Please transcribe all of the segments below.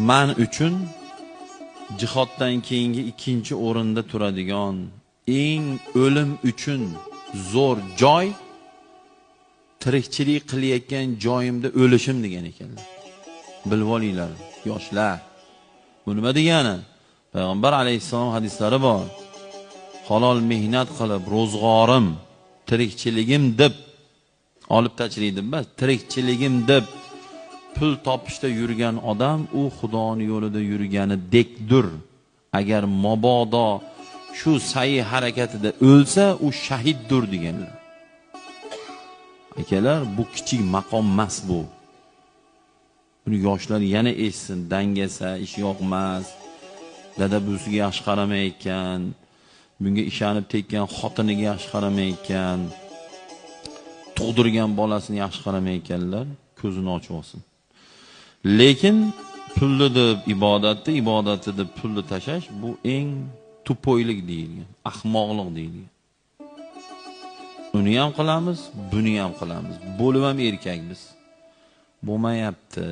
Man uchun jihoddan keyingi ikkinchi o'rinda turadigan eng o'lim uchun zo'r joy tirikchilik qilayotgan joyimda o'lishim degan ekanlar. Bilib olinglar, yoshlar. Bu nima degani? Payg'ambar alayhissalom hadislari bor. Halol mehnat qilib, ro'zg'orim, tirikchiligim deb olib tashlaydi emas, tirikchiligim deb pul topishda yurgan odam u Xudoning yo'lida yurganidekdir. Agar mabodo shu sa'i harakatida o'lsa, u shahiddir deganlar. Akalar, bu kichik maqom emas bu. Buni yoshlar yana eshitsin, dangasa, ish yoqmas, dada buvisiga yaxshi qaramayotgan, bunga ishonib tekkan xotiniga yaxshi qaramayotgan, tug'dirgan bolasini yaxshi qaramayotganlar ko'zini ochib olsin. Lekin pulni deb ibodatni, ibodatni deb pulni tashash bu eng tupoylik deyilgan, ahmoqlik deyilgan. Uni ham qilamiz, buni ham qilamiz. Bo'lib ham erkakmiz. Bo'lmayapti.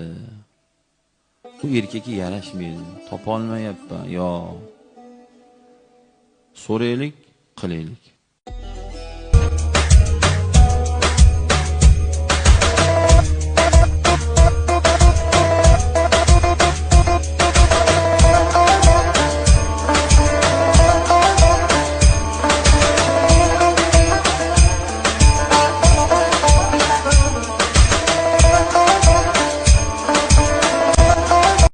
Bu erkakka yarashmaydi, topolmayapman. Yo. So'raylik, qilaylik.